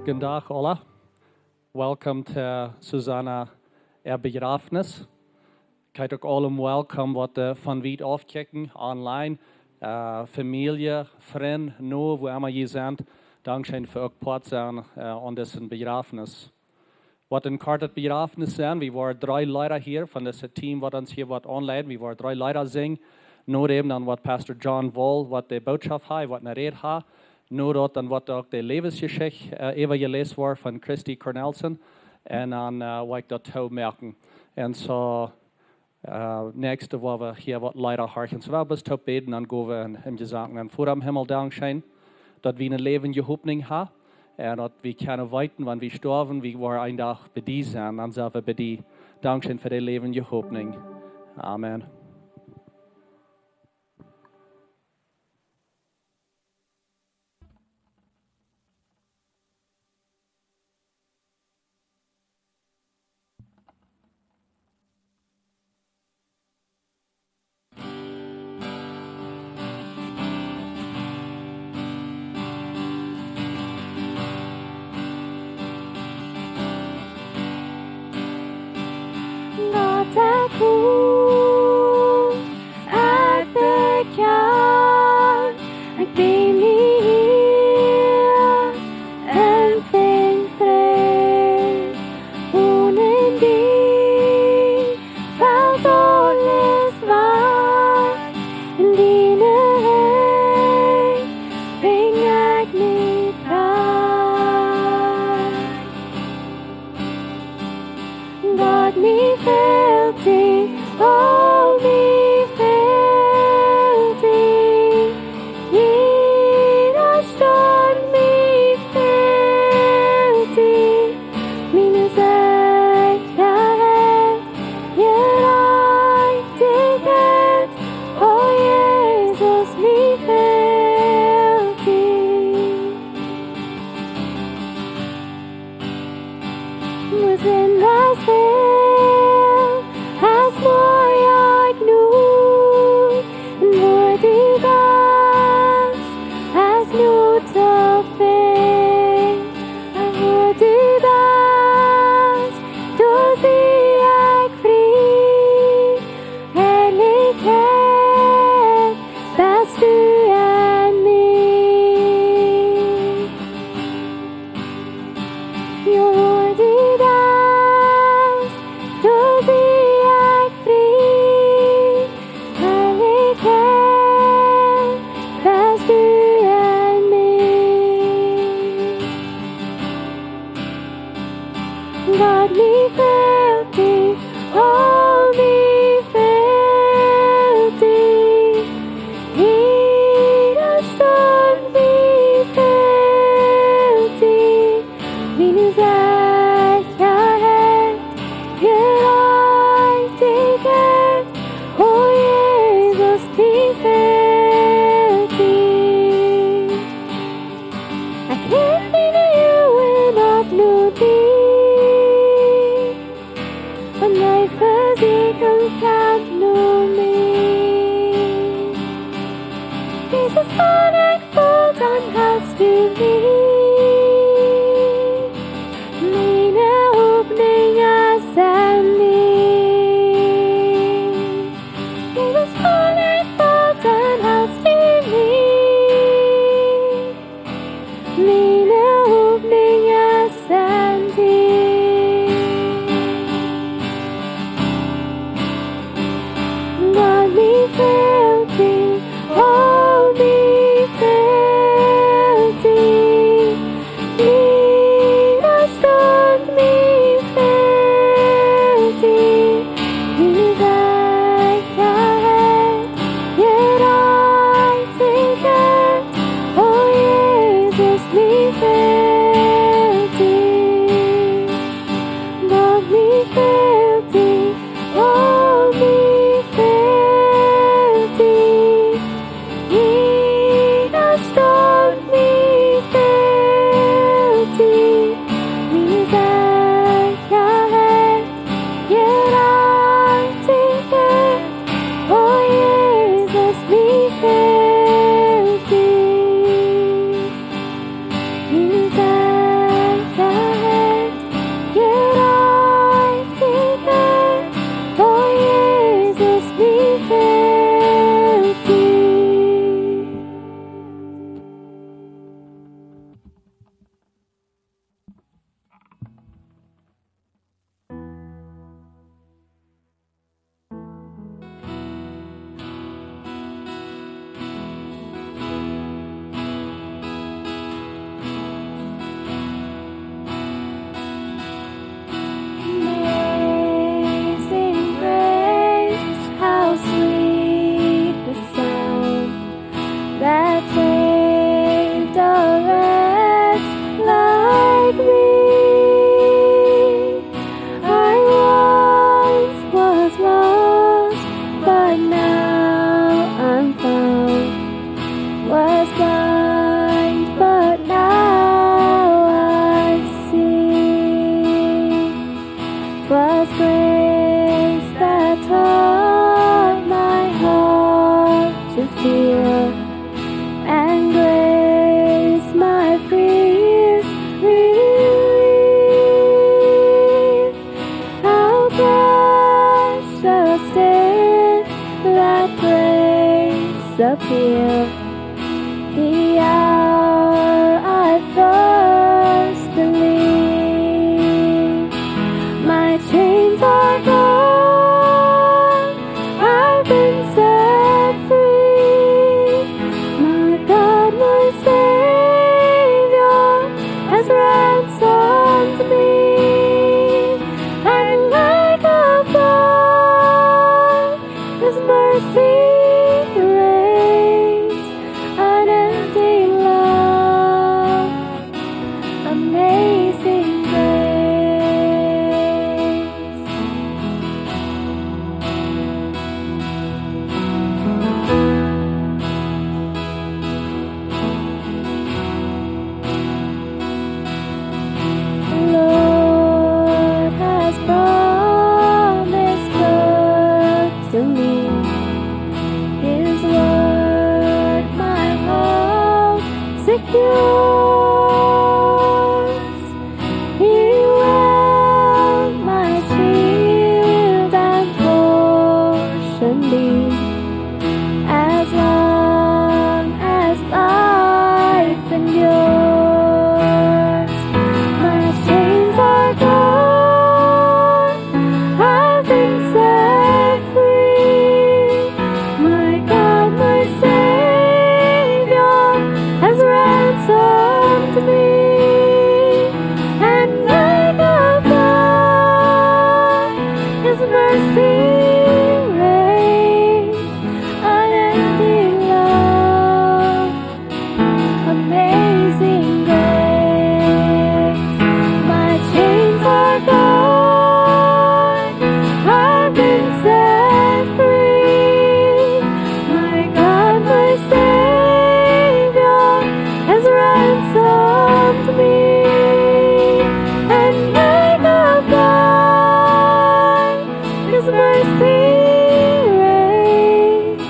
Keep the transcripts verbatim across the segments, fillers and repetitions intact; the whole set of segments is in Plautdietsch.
Gooden Dach aula. Welcome to Susanna äa Bejrafnis. Ekj heet uk aulem welcome waut, äh, von wiet auf kjikjen, online, äh, Famielje, Frind, no, wua emma jie sent. Dankscheen fa uk Poat sennen, äh, aun dise Bejrafnis. Waut een kortet Bejrafnis sennen. Wie woaren dree Leeda hia von dit Team waut ons hia woat aunleiden. Wie woaren dree Leeda sinjen. No däm dan woat Pastor John Wall, waut de Bootschoft haft, waut ne Räd haft. No daut dan woat uk de Läwensjeschicht, äh, äwajeläst woaren von Christy Cornelsen. Un dan, äh, woa ekj daut too moaken. Un soo, äh, näakjste woa wie hia waut Leeda horchen. Soo wie bloos toop bäden, dan go wie en, em Jesank. Un Voda em Himmel, dankscheen, daut wie ne läwendje Hopninj haben. Un daut wie kjennen weeten, wan wie stoawen, wie woaren een Dach bie die sennen, dan sent wie bie die. Dankscheen fa de läwendje Hopninj. Amen. Daut ekj kom, ekj bekjan, ekj bie mie hia un finj Fräd. Onen die felt aules wajch, en diene Henj finj ekj mie trajcht. Daut mie fält die, oh, mie fält die. Jieda Stund mie fält die. Miene Sechaheit, Jerajchtichkjeit, oh Jesus, mie fält die. Wua sent daut väl, aus moaj ekj nu, un wua du best, es nu too väl. Un wua du best, doa sie ekj frie. Heilichkjeit, best du en mie. Jo, wua du best, doa sie ekj frie. Heilichkjeit, best du en mie. Daut mie fält die, oh, mie fält appear. The hour I first believed, my chains are gone, I've been set free. My God, my Savior, has ransomed me, and like a flood, His mercy reigns, unending love, amazing grace. The Lord has promised good to me. His word my hope secures. He will my shield and portion be, as long as life endures. My chains are gone, I've been set free. My God, my Savior, has ransomed me, and like a flood, His mercy reigns, unending love, amazing grace. My chains are gone, I've been set free. My God, my Savior, has ransomed me, and like a flood, His mercy reigns,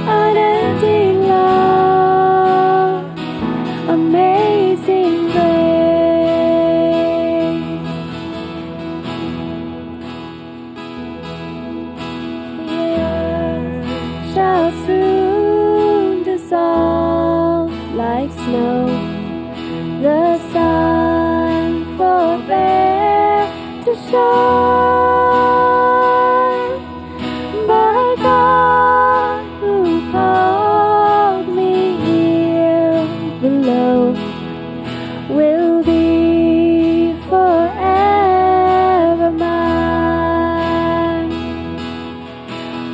unending love, amazing grace. The earth shall soon dissolve like snow. The sun forbear to shine. But God, who called me here below, will be forever mine,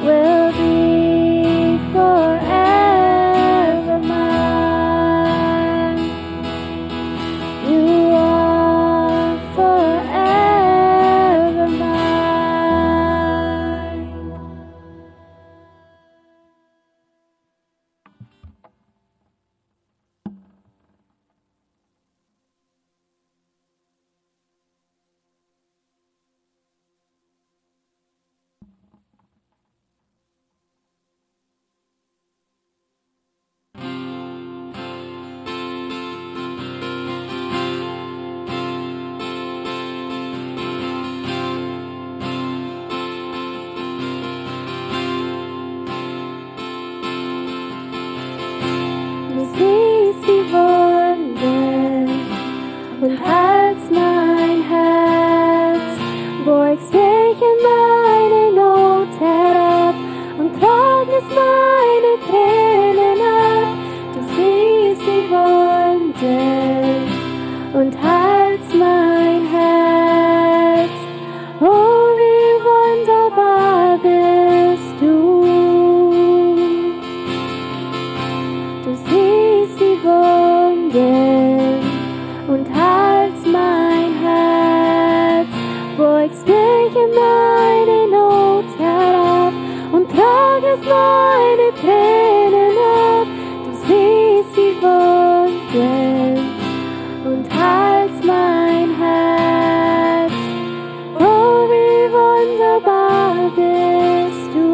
will be forever mine. You are forever mine. Du siehst die Wunden und heilst mein Herz, beugst dich in meine Not herab und trocknest meine Tränen ab. Du siehst die Wunden und heilst mein Herz. Oh, wie wunderbar bist du. Du siehst die Wunden und heilst mein Herz, beugst dich in meine Not herab und trocknest meine Tränen ab. Du siehst die Wunden und heilst mein Herz. Oh, wie wunderbar bist du.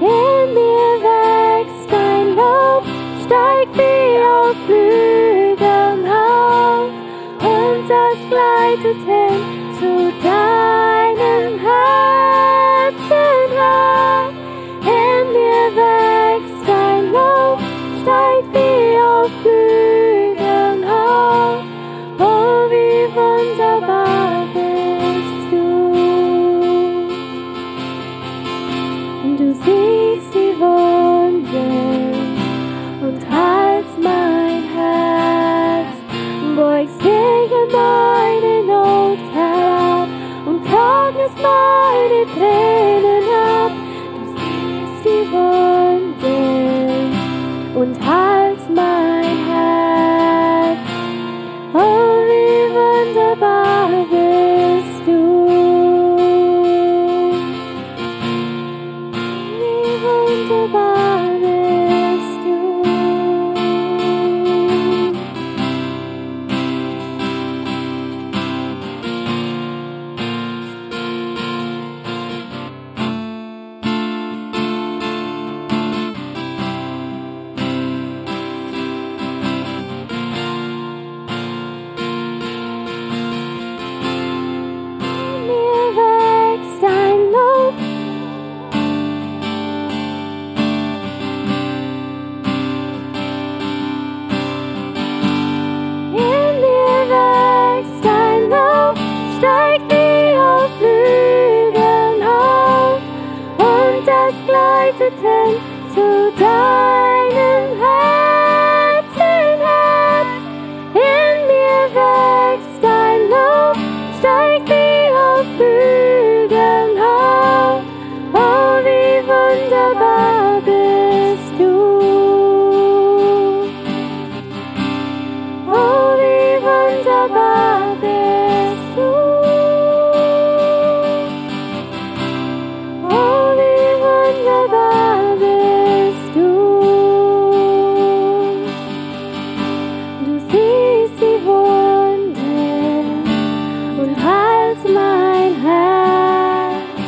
In mir wächst dein Lob, steigt wie auf Flügeln auf, und das gleitet hin zu deinem Herzen. Und als mein Herz beugt sich in meine Not herab und trocknet meine Tränen ab, du siehst die Wunden und heilst mein Herz. Oh, wie wunderbar bist du. Wie wunderbar bist du. In mir wächst ein Lob. In mir wächst ein Lob, steigt wie auf Flügeln hoch, und es gleitet hin zu deinem Herzen herab. In mir wächst ein Lob, steigt wie auf Flügeln hoch. Oh, wie wunderbar bist du. Oh, wie wunderbar bist du. Oh, wie wunderbar bist du. Du siehst die Wunden und heilst mein Herz.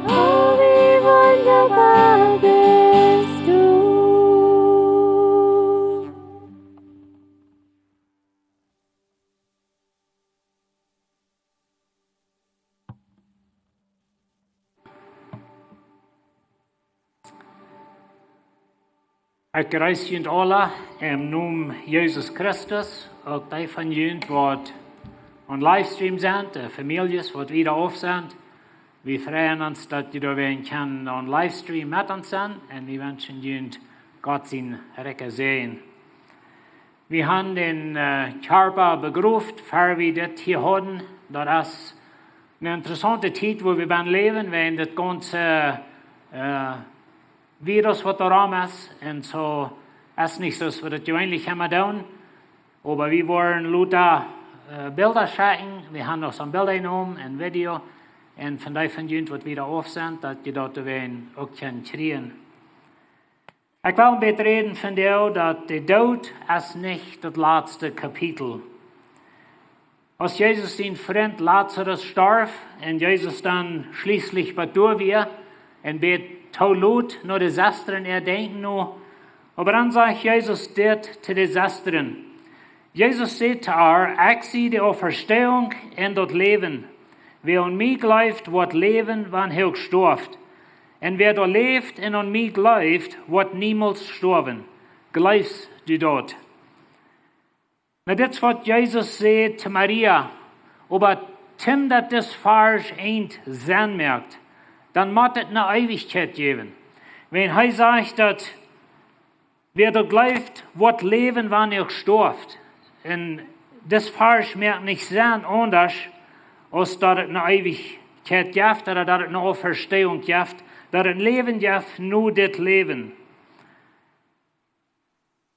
Oh, wie wunderbar bist du. Ekj jreess junt aula em Nomen Jesus Christus, uk dee von junt waut aun Livestream sent, de Famieljes waut wieda auf sent. Wie freien ons daut jie doa wada kjennen aun Livestream met ons sennen un wie wenschen junt Gott sienen rikjen Säajen. Wie haben dän äh, Kjarpa begroft, ver wie dit hia hauden. Daut es eene interessaunte Tiet, wua wie bennen läwen, wäajen dit gaunze äh, Virus waut doa rom es. Un soo es nich soo aus wie daut jeweenlich emma doonen. Oba wie woaren lota äh, Bilda schekjen. Wie haben noch soone Bilda jenomen un Video. Un von dee von junt waut wieda auf sent, daut jie daut doawäajen uk kjennen kjrieen. Ekj well een bät räden von dee, daut de Doot es nich daut latste Kapitel. Aus Jesus sien Frint Lazarus storf un Jesus dan schlieslich bie doa wia un bät too lot no de Sestren äa Denkjen no, oba dan sajcht Jesus dit to de Sestren. Jesus säd to ar: Ekj sie de Auferstehung un daut Läwen. Wäa aun mie jleeft, woat läwen, wan hee uk stoaft. Un wäa doa läft un aun mie jleeft, woat niemols stoawen. Jleefst du daut? Na, dit es waut Jesus säd to Maria. Oba toom daut dis Varsch eent Senn moakt, dan mott et ne Eewichkjeit jäwen. Wan hee sajcht daut wäa doa jleeft, woat läwen, wan hee uk stoaft. Un dis Varsch moakt nich Senn aundasch, aus daut et ne Eewichkjeit jeft, ooda daut et ne Auferstehung jeft, daut et een Läwen jeft no dit Läwen.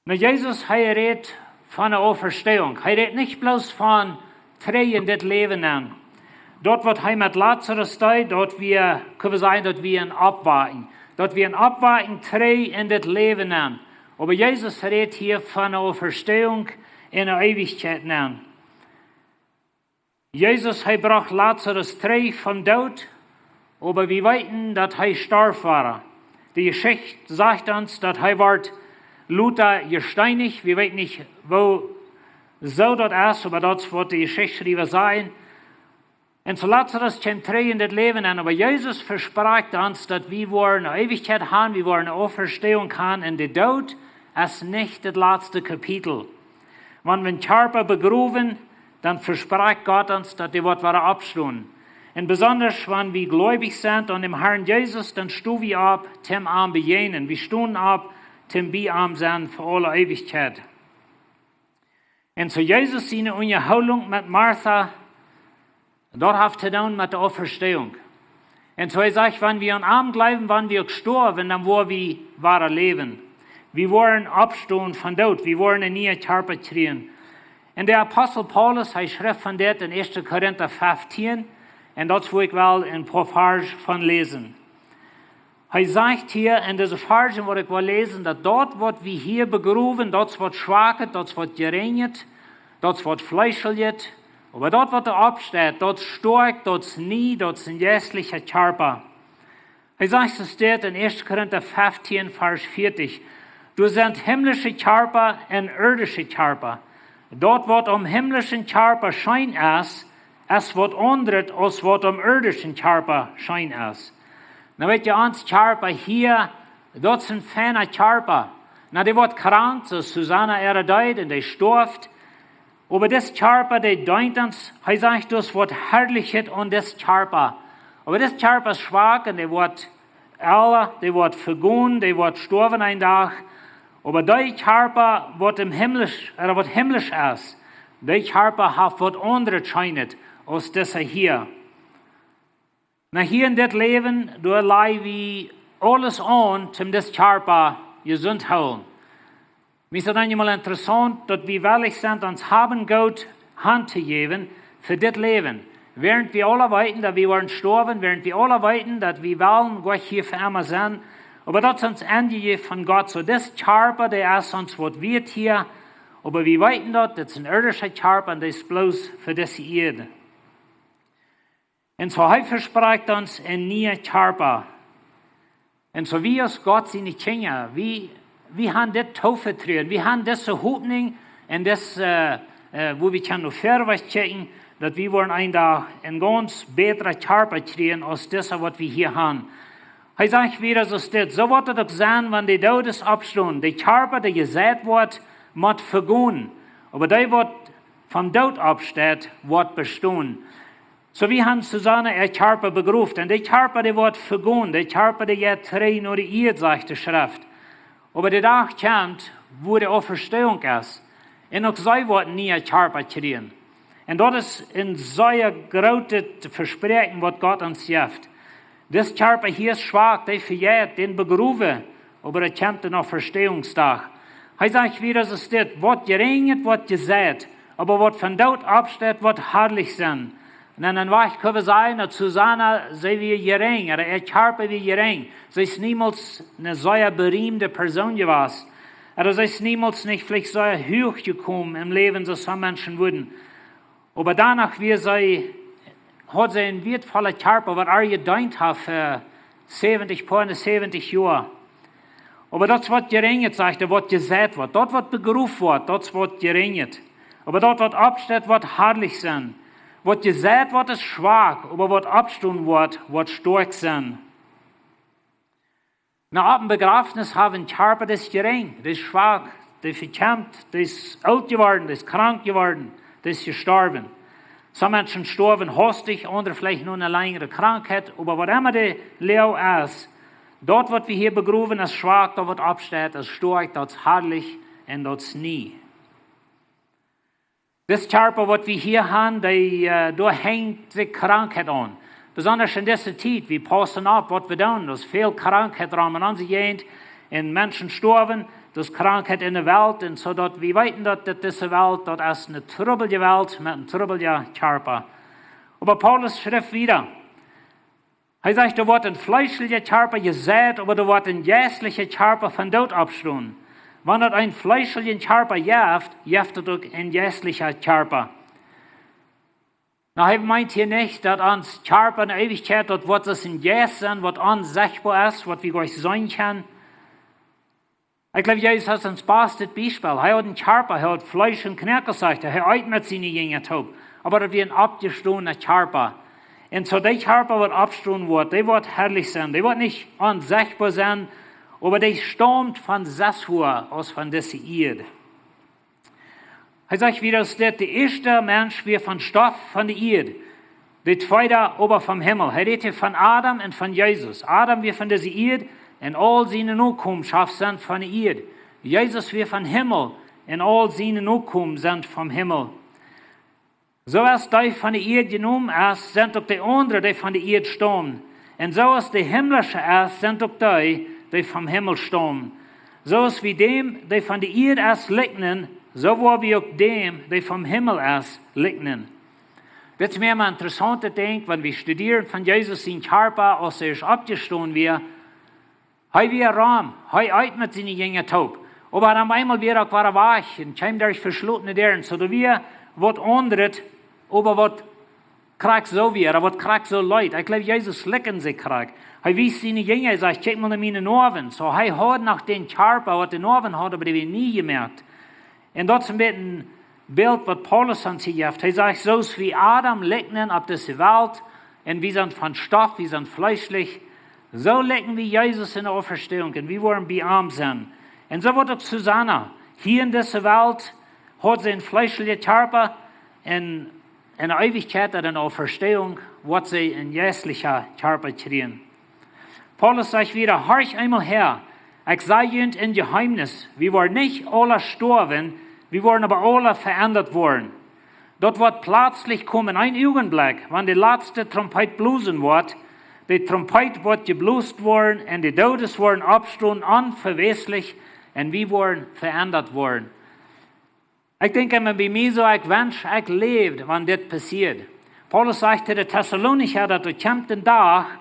Na, Jesus, hee rät von ne Auferstehung. Hee rät nich bloos von trigj en dit Läwen nenn. Daut waut hee met Lazarus deed, daut wia, kjenn wie sajen, daut wia een Oppwakjen. Daut wia een Oppwakjen trigj en dit Läwen nenn. Oba Jesus rät hia von ne Auferstehung en de Eewichkjeit nenn. Jesus, hee brocht Lazarus trigj vom Doot, oba wie weeten, daut hee storf wada. De Jeschicht sajcht ons, daut hee wort lota jesteenicht. Wie weeten nich, woo soo daut es, oba daut es waut de Jeschichtschriewa sajen. Un soo Lazarus kjeem trigj en dit Läwen nenn, oba Jesus vesprakjt ons, daut wie woaren ne Eewichkjeit haben, wie woaren ne Auferstehung haben, un de Doot es nich daut latste Kapitel. Wan wie een Kjarpa begrowen, dan vesprakjt Gott ons, daut hee woat wada oppstonen. Un besondasch wan wie gleubich sent aun däm Harn Jesus, dan sto wie opp toom am bejäajnen. Wie stonen opp toom bie am sennen fa aule Eewichkjeit. Un soo Jesus siene Unjahoolunk met Martha, daut haft to doonen met de Auferstehung. Un soo hee sajcht, wan wie aun am jleewen, wan wie uk stoawen, dan woa wie wada läwen. Wie woaren oppstonen vom Doot, wie woaren een nieen Kjarpa kjrieen. Un de Apostel Paulus, hee schrift von dit en 1. Korinta 15, un daut woa ekj wel een poa Varsch von läsen. Hee sajcht hia en dise Varschen, waut ekj well läsen, daut daut waut wie hia begrowen, daut waut schwakjet, daut waut jerinjet, daut waut fleescheljet, oba daut waut doa oppsteit, daut stoakjt, daut es nie, daut es een jeistlicha Kjarpa. Hee sajcht, soo steit en 1. Korinta 15, Varsch 40: Doa sent himmlische Kjarpa un irdische Kjarpa. Daut waut aum himmlischen Kjarpa scheen es, es waut aundret aus waut aum irdischen Kjarpa scheen es. Nu weet jie, ons Kjarpa hia, daut es een feina Kjarpa. Nu, dee woat krank, soo aus Susanna äare deed, un dee stoaft. Oba dis Kjarpa, dee deent ons, hee sajcht, daut woat Harlichkjeit aun dis Kjarpa. Oba dis Kjarpa es schwak un dee woat ella, dee woat vegonen, dee woat stoawen een Dach. Oba dee Kjarpa, waut em himmlisch, ooda waut himmlisch es, dee Kjarpa haft waut aundret scheenet aus dise hia. Nu, hia en dit Läwen, doa laj wie aules aun, toom dis Kjarpa jesunt hoolen. Mie es daut eenjemol interessaunt, daut wie wellich sent, ons Haben un Goot hantojäwen fa dit Läwen. Wäarent wie aula weeten, daut wie woaren stoawen, wäarent wie aula weeten, daut wie wellen nich hia fa emma sennen, oba daut es ons enjejäft von Gott. Soo, dis Kjarpa, dee es ons waut wieet hia, oba wie weeten daut, dit es een irdischa Kjarpa un dee es bloos fa dise Ieed. Un soo hee vesprakjt ons een nieen Kjarpa. Un soo wie aus Gott siene Kjinja, wie, wie han dit Toovetruen, wie han dise Hopninj un dis, äh, äh, wua wie kjennen no väaren kjikjen, daut wie woaren een Dach een gaunz bätra Kjarpa kjrieen aus dise waut wie hia han. Hee sajcht wieda, soo steit, soo woat daut uk sennen, wan de Doodes oppstonen. De Kjarpa, dee jeseit woat, mott vegonen. Oba dee waut vom Doot oppsteit, woat bestonen. Soo wie han Susanna äa Kjarpa begroft. Un de Kjarpa, dee woat vegonen. De Kjarpa, dee jeit trigj no de Ieed, sajcht de Schreft. Oba de Dach kjemt, wua de Auferstehung es. Un uk see woat een nieen Kjarpa kjrieen. Un daut es een sea grootet Vespräakjen, waut Gott ons jeft. Dis Kjarpa hia es schwak, dee vejeit, dän begrowen, oba daut kjemt een Auferstehungsdach. Hee sajcht wieda, soo steit, waut jerinjet woat jeseit, oba waut vom Doot oppsteit, woat harlich sennen. Un dan en Wajch kjenn wie sajen, daut Susanna, see wia jerinj, ooda äa Kjarpa wia jerinj. See es niemols eene sea beriemde Persoon jewast. Ooda see es niemols nich veleicht sea huach jekomen em Läwen, soo aus soone Menschen wudden. Oba doano wia see, haud see een wieetvolla Kjarpa, waut ar jedeent haft fa säwentich, poa säwentich Joa. Oba daut waut jerinjet, sajcht hee, waut jeseit woat. Daut waut begroft woat, daut waut jerinjet. Oba daut waut oppsteit, woat harlich sennen. Waut jeseit woat, es schwak, oba waut oppstonen woat, woat stoakj sennen. Nu, opp een Bejrafnis haben Kjarpa, dee es jerinj, dee es schwak, dee vekjemt, dee es oolt jeworden, dee es krank jeworden, dee es jestorwen. Soone Menschen stoawen hastich, aundre veleicht no eene lenjre Krankheit, oba waut emma de Loag es, daut waut wie hia begrowen, es schwak, daut waut oppsteit, es stoakj, daut es harlich un daut es nie. Dis Kjarpa waut wie hia han, dee, äh, doa henjt sikj Krankheit aun. Besondasch en dise Tiet, wie paussen opp waut wie doonen. Doa es väl Krankheit rom en onse Jäajent un Menschen stoawen. Doa es Krankheit en de Welt un soo daut wie weeten daut, daut dise Welt, daut es eene trubbelje Welt met een trubbeljen Kjarpa. Oba Paulus schrift wieda. Hee sajcht, doa woat een fleeschelja Kjarpa jeseit, oba doa woat een jeistelja Kjarpa vom Doot oppstonen. Wan daut een fleeschelja Kjarpa jeft, jeft daut uk een jeistelja Kjarpa. Nu, hee meent hia nich, daut ons Kjarpa en de Eewichkjeit, daut woat soo aus een Jeist sennen, waut onsechtboa es, waut wie goanich seenen kjennen. Ekj jleew, Jesus es ons bastet Biespel. Hee haud een Kjarpa, hee haud Fleesch un Knoakes, sajcht hee. Hee eet met siene Jinja toop. Oba daut wia een oppjestonen Kjarpa. Un soo dee Kjarpa waut oppstonen woat, dee woat harlich sennen. Dee woat nich onsechtboa sennen, oba dee staumt von sest wua aus von dise Ieed. Hee sajcht wieda, daut de ieeschta Mensch wia von Stoff von de Ieed. De tweede oba vom Himmel. Hee rät hia von Adam un von Jesus. Adam wia von dise Ieed un aul siene Nokomenschoft sent von de Ieed. Jesus wia vom Himmel un aul siene Nokomen sent vom Himmel. Soo aus dee von de Ieed jenomen es, sent uk de aundre, dee von de Ieed staumen. Un soo aus de himlische es, sent uk dee, dee vom Himmel staumen. Soo aus wie däm, dee von de Ieed es, likjnen, soo woa wie uk däm, dee vom Himmel es, likjnen. Dit es mie emma interessaunt to denkjen, wan wie studieren von Jesus sien Kjarpa, aus hee es oppjestonen wia. Hee wia rom, hee eet met siene Jinja toop. Oba dan opp eemol wia hee uk wada wajch un kjeem derch veschlotene Däaren. Soo, doa wia waut aundret, oba waut krakjt soo wia, ooda waut krakjt soo leet. Ekj jleew, Jesus likjend sikj krakjt. Hee wiest siene Jinja, hee sajcht: "Kjikjt mol no miene Noawen." Soo, hee haud noch dän Kjarpa, waut de Noawen hauden, oba dee wia nie jemoakt. Un daut es een bät een Bilt, waut Paulus aun sikj jeft. Hee sajcht: "Soo aus wie Adam likjnen opp dise Welt, un wie sent von Stoff, wie sent fleeschlich, soo likjen wie Jesus enne Auferstehung, un wie woaren bie am sennen." Un soo woat uk Susanna hia en dise Welt, haud see een fleeschlichen Kjarpa, un enne Eewichkjeit, enne Auferstehung, woat see een jeistlichen Kjarpa kjrieen. Paulus sajcht wada: "Horcht eemol häa, ekj saj junt een Jeheemnis: Wie woaren nich aula stoawen, wie woaren oba aula veendat woaren." Daut woat plazlich komen, een Uagenblekj, wan de latste Trompeet blosen woat. De Trompeet woat jeblost woaren, un de Doodes woaren oppstonen, onvewäslich, un wie woaren veendat woaren. Ekj denkj emma bie mie soo, ekj wensch, ekj läwd, wan dit passieed. Paulus sajcht to de Tessalonicha, daut doa kjemt een Dach,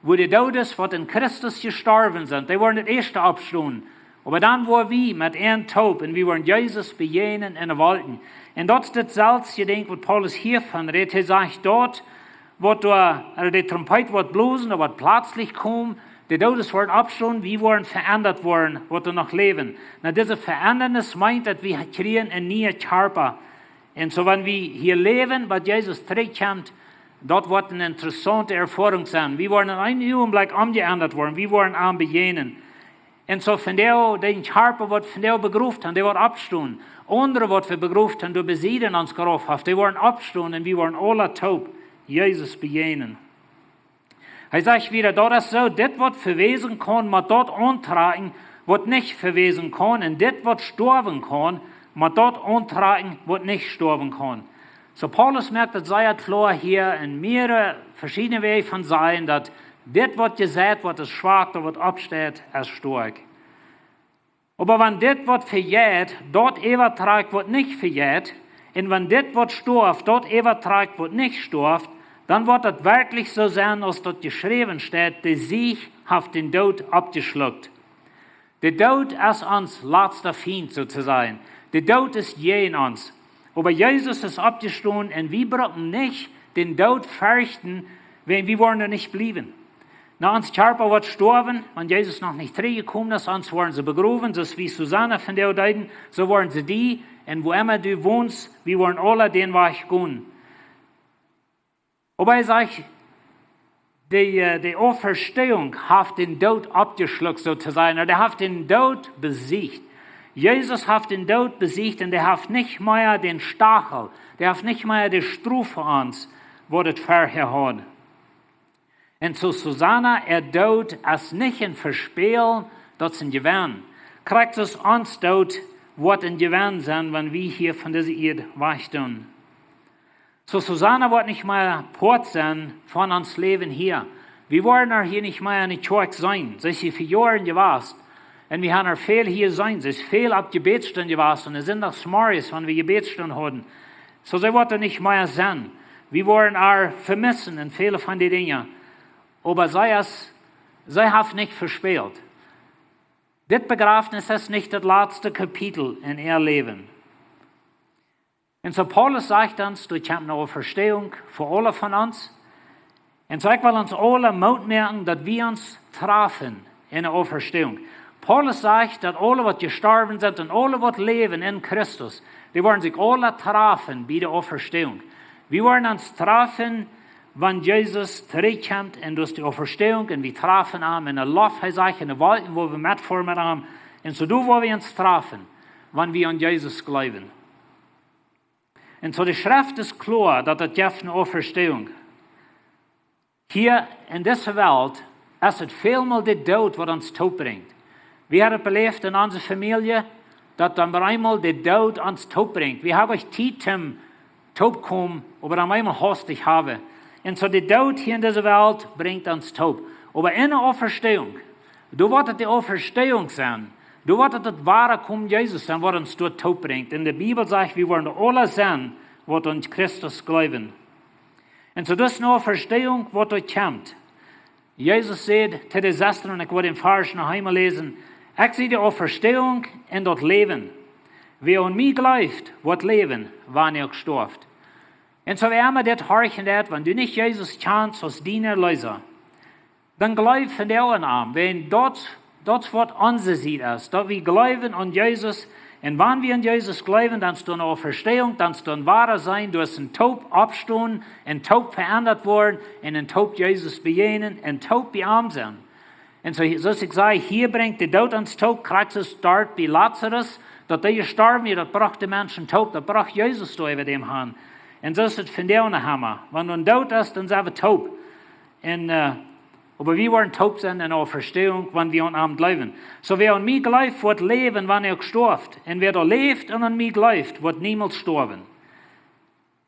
wua de Doodes, waut en Christus jestorwen sent, dee woaren daut ieeschte oppstonen. Oba dan woa wie met an toop, un wie woaren Jesus bejäajnen enne Wolkjen. Un daut es daut selwje Dinkj, waut Paulus hia von rät. Hee sajcht daut, waut doa, ea, de Trompeet woat blosen, daut woat plazlich komen, de Doodes woaren oppstonen, wie woaren veendat woaren, waut doa noch läwen. Nu, dise Veendanis meent, daut wie kjrieen een nieen Kjarpa. Un soo, wan wie hia läwen, bat Jesus trigjkjemt, daut woat eene interessaunte Erfoarunk sennen. Wie woaren en een Uagenblekj omjeendat woaren, wie woaren am bejäajnen. Un soo vondoag, dän Kjarpa, waut vondoag begroft sent, dee woaren oppstonen. Aundre, waut wie begroft sent, doa bie Sied en ons Grauf, dee woaren oppstonen, un wie woaren aula toop Jesus bejäajnen. Hee sajcht wada: "Daut es soo, dit waut vewäsen kaun, mott daut auntrakjen, waut nich vewäsen kaun, un dit waut stoawen kaun, mott daut auntrakjen, waut nich stoawen kaun." Soo, Paulus moakt daut sea kloa hia en mearere veschiedne Wäaj von sajen, daut dit waut jeseit woat, es schwak, daut waut oppsteit, es stoakj. Oba wan dit waut vejeit, daut äwatrakjt, waut nich vejeit, un wan dit waut stoaft, daut äwatrakjt, waut nich stoaft, dan woat daut werkjlich soo sennen, aus daut jeschräwen steit: "De Sieg haft dän Doot oppjeschlukt." De Doot es ons latsta Fient, soo to sajen. De Doot es jäajen ons. Oba Jesus es oppjestonen, un wie brucken nich dän Doot ferchten, wiels wie woaren doa nich bliewen. Nu, ons Kjarpa woat stoawen, wan Jesus noch nich trigjjekomen es. Ons woaren see begrowen, soo aus wie Susanna vondoag deeden, soo woaren see die, un wua emma du wonst, wie woaren aula dän Wajch gonen. Oba hee sajcht, de, ea, de Auferstehung haft dän Doot oppjeschlukt, soo to sajen. Dee haft dän Doot besiecht. Jesus haft dän Doot besiecht, un dee haft nich mea dän Stachel, dee haft nich mea de Strof fa ons, waut et verhäa haud. Un soo Susanna äa Doot es nich een Vespälen, daut es een Jewenn. Krakjt soo aus ons Doot woat een Jewenn sennen, wan wie hia von dise Ieed wajch doonen. Soo Susanna woat nich mea Poat sennen von ons Läwen hia. Wie woaren äa hia nich mea enne Kjoakj seenen. See es hia fa Joaren jewast. Un wie haben äa väl hia jeseenen. See es väl opp Jebädstund jewast, un sindachs zemorjes, wan wie Jebädstund hauden. Soo, see woat doa nich mea sennen. Wie woaren äa vemissen en väle von dee Dinja. Oba see es, see haft nich vespält. Dit Bejrafnis es nich daut latste Kapitel en äa Läwen. Un soo Paulus sajcht ons, doa kjemt eene Auferstehung fa aule von ons. Un soo ekj well ons aule Moot moaken, daut wie ons trafen en eene Auferstehung. Paulus sajcht, daut aule, waut jestorwen sent, un aule, waut läwen en Christus, dee woaren sikj aule trafen bie de Auferstehung. Wie woaren ons trafen, wan Jesus trigjkjemt, un daut es de Auferstehung, un wie trafen am en de Loft, hee sajcht, en de Wolkjen, wua wie metfoaren met am. Un soo doa woa wie ons trafen, wan wie aun Jesus jleewen. Un soo de Schreft es kloa, daut et jeft eene Auferstehung. Hia en dise Welt es et välmol de Doot, waut ons toop brinjt. Wie haben et beläft en onse Famielje, daut dan bie eemol de Doot ons toop brinjt. Wie haben uk Tiet toom toop komen, oba dan eemol haustich haben. Un soo de Doot hia en dise Welt brinjt ons toop. Oba en de Auferstehung, doa woat et de Auferstehung sennen. Doa woat et daut Wadakomen Jesus sennen, waut ons doa toop brinjt. Un de Bibel sajcht, wie woaren aula sennen, waut aun Christus jleewen. Un soo daut es ne Auferstehung, waut doa kjemt. Jesus säd to de Sestren, un ekj woa dän Varsch noch eemol läsen: "Ekj sie de Auferstehung un daut Läwen. Wäa aun mie jleeft, woat läwen, wan hee uk stoaft." Un soo, wäa emma dit horchen woat, wan du nich Jesus kjanst aus dien Erleesa, dan jleew vondoag aun am, wiels daut, daut es waut onse Sied es, daut wie jleewen aun Jesus. Un wan wie aun Jesus jleewen, dan es doa ne Auferstehung, dan es doa een Wadasennen, doa es een toop oppstonen, een toop veendat woaren un een toop Jesus bejäajnen un toop bie am sennen. Un soo, soo aus ekj säd, hia brinjt de Doot ons toop, krakjt soo aus doa bie Lazarus, daut dee jestorwen wia, daut brocht de Menschen toop, daut brocht Jesus doa äwa däm han. Un soo es et vondoag noch emma. Wan doa een Doot es, dan sent wie toop. Un, äh, oba wie woaren toop sennen en de Auferstehung, wan wie aun am jleewen. Soo, wäa aun mie jleeft, woat läwen, wan hee uk stoaft. Un wäa doa läft un aun mie jleeft, woat niemols stoawen.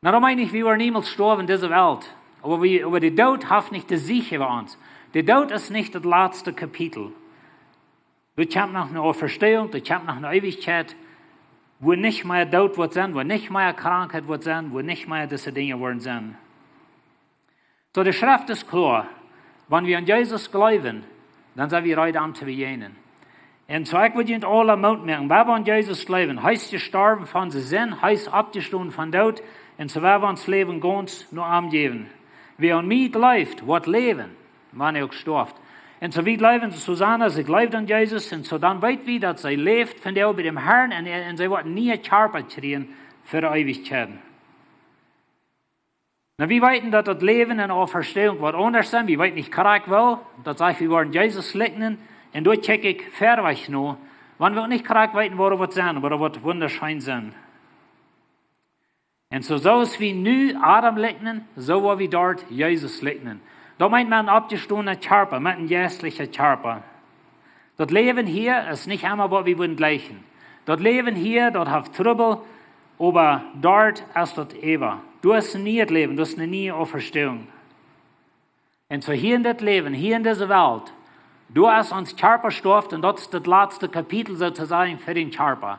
Nu, daut meent nich, wie woaren niemols stoawen en dise Welt. Oba wie, oba de Doot haft nich de Siech äwa ons. De Doot es nich daut latste Kapitel. Doa kjemt noch ne Auferstehung, doa kjemt noch ne Eewichkjeit, wua nich mea Doot woat sennen, wua nich mea Krankheit woat sennen, wua nich mea dise Dinja woaren sennen. Soo, de Schreft es kloa. Wan wie aun Jesus jleewen, dan sent wie reed, am to bejäajnen. Un soo, ekj well junt aula Moot moaken, wan wie aun Jesus jleewen, hee es jestorwen fa onse Sind, hee es oppjestonen vom Doot, un soo woa wie ons Läwen gaunz no am jäwen. Wäa aun mie jleeft, woat läwen, wan hee uk stoaft. Un soo, wie jleewen, Susanna, see jleeft aun Jesus, un soo dan weet wie, daut see läft vondoag bie däm Herrn, un, un see woat een nieen Kjarpa kjrieen fa de Eewichkjeit. Nu, wie weeten, daut daut Läwen en de Auferstehung woat aundasch sennen. Wie weeten nich krakjt woo. Daut sajcht, wie woaren Jesus likjnen. Un doa kjikj ekj verwoats no. Wan wie uk nich krakjt weeten, woo daut woat sennen, oba daut woat wundascheen sennen. Un soo, soo aus wie nu Adam likjnen, soo woa wie doa Jesus likjnen. Daut meent met een oppjestonen Kjarpa, met een jeistlichen Kjarpa. Daut Läwen hia es nich emma, waut wie wudden jleichen. Daut Läwen hia, daut haft Trubbel, oba doa es daut eewje. Doa es een nieet Läwen, doa es eene niee Auferstehung. Un soo hia en dit Läwen, hia en dise Welt, doa es ons Kjarpa stoaft, un daut es daut latste Kapitel, soo to sajen, fa dän Kjarpa.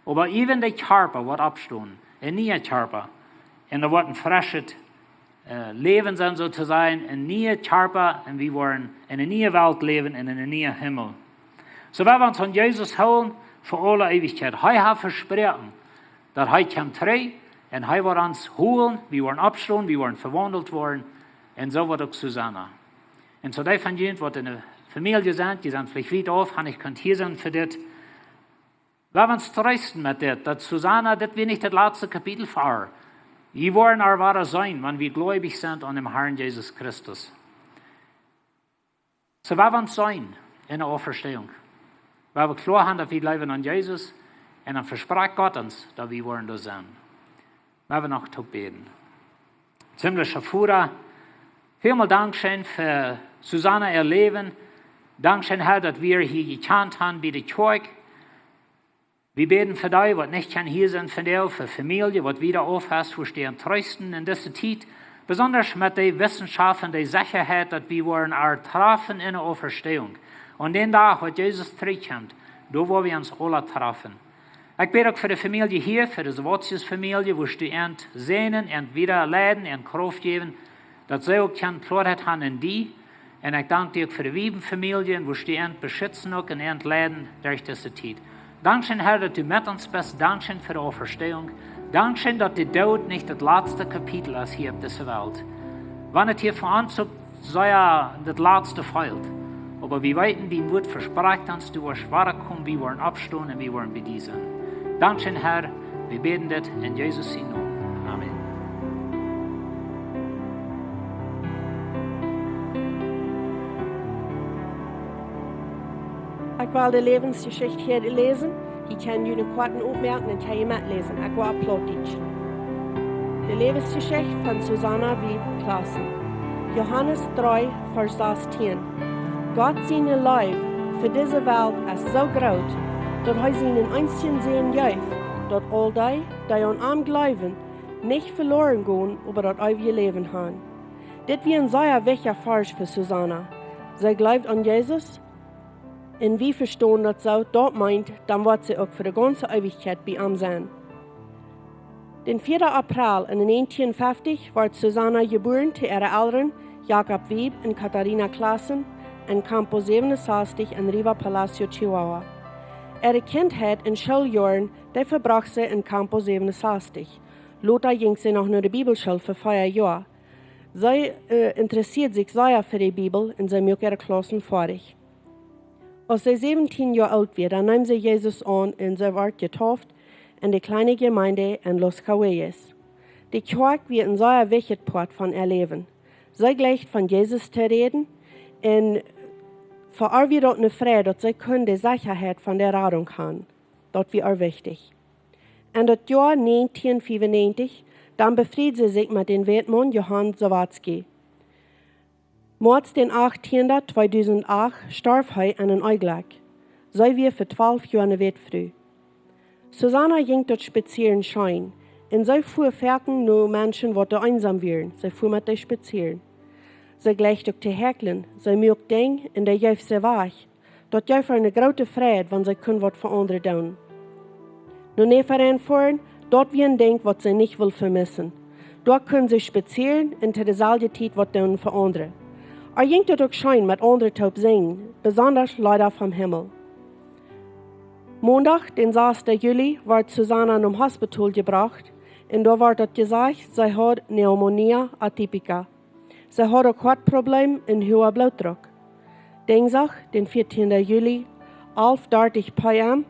Oba äwen de Kjarpa woat oppstonen, een niea Kjarpa. Un doa woat een freschet äh, Läwen sennen, soo to sajen, een niea Kjarpa, un wie woaren en eene niee Welt läwen, en eenen nieen Himmel. Soo woa wie ons aun Jesus hoolen fa aule Eewichkjeit. Hee haft vesproaken, daut hee kjemt trigj, un hee woat ons hoolen, wie woaren oppstonen, wie woaren vewaundelt woaren, un soo woat uk Susanna. Un soo dee von junt, waut en de Famielje sent, dee sent veleicht wiet auf, haben nich kunt hia sennen fa dit. Lot ons treesten met dit, daut Susanna, dit wia nich daut latste Kapitel fa äa. Wie woaren äa wada seenen, wan wie jleewich sent aun däm Herrn Jesus Christus. Soo lot ons seenen en de Auferstehung. Lot wie kloa haben, daut wie jleewen aun Jesus, un dan vesprakjt Gott ons, daut wie woaren doa sennen. Lot ons noch toop bäden. Himmlischa Voda, välmol dankscheen fa Susanna äa Läwen. Dankscheen, Herr, daut wie äa hia jekjant haben bie de Kjoakj. Wie bäden fa dee, waut nich kjennen hia sennen vondoag, fa Famielje, waut wiet auf es, woascht du an treesten en dise Tiet, besonda met de Wissenschaft un de Sechaheit, daut wie woaren äa trafen en de Auferstehung. Un dän Dach, waut Jesus trigjkjemt, doa woa wie ons aula trafen. Ekj bäd uk fa de Famielje hia, fa de Sobotius Famielje, woascht du an säajnen, an wieda leiden, an Krauft jäwen, daut see uk kjennen Kloaheit haben en die. Un ekj dank die uk fa de Wiebenfamielje, un woascht du an beschitzen uk un an leiden derch dise Tiet. Dankscheen, Herr, daut du met ons best. Dankscheen fa de Auferstehung. Dankscheen, daut de Doot nich daut latste Kapitel es hia opp dise Welt. Wan et hia fa ons uk sea daut latste fält. Oba wie weeten, dien Wuat vesprakjt ons, du woascht wada komen, wie woaren oppstonen un wie woaren bie die sennen. Dankscheen, Herr, wie bäden dit en Jesus sien Nomen. Amen. Ekj well de Läwensjeschicht hia läsen. Jie kjennen june Koaten opmoaken un kjennen metläsen. Ekj woa opp Plautdietsch. De Läwensjeschicht von Susanna Wiebe Claassen. Johanes dree, Varsch sastieen. Gott siene Leew fa dise Welt es soo groot, daut hee sienen eensjen Sän jeef, daut aul dee, dee aun am jleewen, nich veloaren gonen, oba daut eewje Läwen haben. Dit wia een sea wichtja Varsch fa Susanna. See jleewd aun Jesus, un wie vestonen daut soo, daut meent, dan woat see uk fa de gaunze Eewichkjeit bie am sennen. Den vieeden April en näajentieen feftich wort Susanna jebuaren to äare Elren, Jakob Wiebe un Katharina Klassen, en Campo säwenunsastich en Arriba Palacio, Chihuahua. Äare Kjintheit un Schooljoaren, dee vebrocht see en Campo säwenunsastich. Lota jinkj see noch no de Bibelschool fa vea Joa. See, äh, interessieed sikj sea fa de Bibel un see muak äare Klaussen foadich. Aus see säwentieen Joa oolt wia, dan neem see Jesus aun un see wort jetauft en de kjliene Jemeent en Los Cahuillas. De Kjoakj wia een sea wichtja Poat von äa Läwen. See jleicht von Jesus to räden un fa äa wia daut eene Freid, daut see kunn de Sechaheit von de Radunk haben. Daut wia äa wichtich. En daut Joa näajentieen fiewunnäajentich, dan befried see sikj met dän Wätmaun Johann Sawatzki. Moaz den achttienden, tweedusend acht storf hee aun een Onjlekj. See wia fa twalf Joa eene Wätfru. Susanna jinkj daut Spazieren scheen, un see fua foaken no Menschen, waut doa eensam wieren. See fua met dee spazieren. See jleicht uk to häkjlen, see muak Dinj un dee jeef see wajch. Daut jeef äa eene groote Freid, wan see kunn waut fa aundre doonen. No Navarone foaren, daut wia een Dinkj, waut see nich wull vemissen. Doa kunn see spazieren un to deselwje Tiet waut doonen fa aundre. Äa jinkj daut uk scheen, met aundre toop sinjen, besonda Leeda vom Himmel. Mondach, den sasten Juli, wort Susanna nom Hospital jebrocht un doa wort daut jesajcht, see haud Pneumonia atípica. See haud uk Hoatproblem un huaga Blootdruck. Dinjsdach, den vieetienden Juli, alf dartich P M,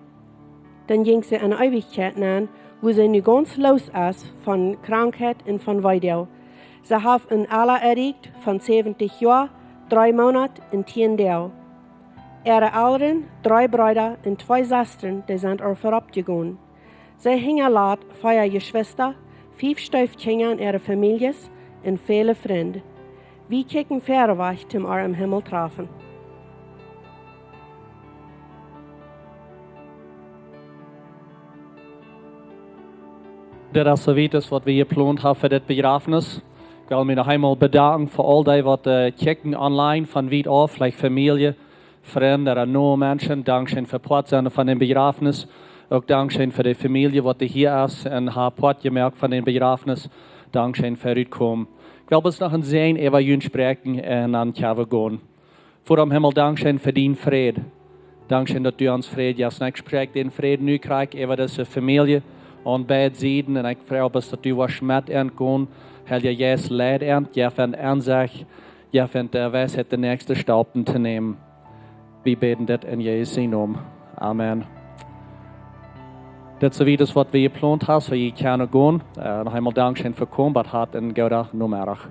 dan jinkj see en Eewichkjeit nenn, wua see nu gaunz loos es von Krankheit un von Weedoag. See haft een Ella erreicht von säwentich Joa, dree Moonat un tieen Doag. Äare Elren, dree Breeda un twee Sestren, dee sent äa verut jegonen. See hinjalat vea Jeschwista, fief Steefkjinja un äare Famieljes un väle Frind. Wie kjikjen wieda wajch, toom äa em Himmel trafen. Dit es soo wiet aus waut wie jeplont haben fa dit Bejrafnis. Ekj well mie noch eemol bedanken fa aul dee, waut, äh, kjikjen online von wiet auf, veleicht Famielje, Frind, ooda noe Menschen. Dankscheen fa Poat sennen von dän Bejrafnis. Uk dankscheen fa de Famielje, waut hia es un haft Poat jemoakt von dän Bejrafnis. Dankscheen fa rutkomen. Ekj well bloos noch een Säajen äwa junt spräakjen un dan kjenn wie gonen. Voda em Himmel, dankscheen fa dän Fräd. Dankscheen, daut du ons Fräd jefst. Un ekj spräakj dän Fräd nu krakjt äwa dise Famielje aun beid Sieden. Un ekj froag bloos, daut du woascht met an gonen. Heilja Jeist, leid an, jeff an Ensecht, jeff an de Weisheit, de näakjste Stap to nämen. Wie bäden dit en Jesus sienen Nomen. Amen. Dit es soo wiet aus waut wie jeplont haben, soo jie kjennen gonen. Äh, noch eemol dankscheen fa komen, bat haft een gooden Nomeddach.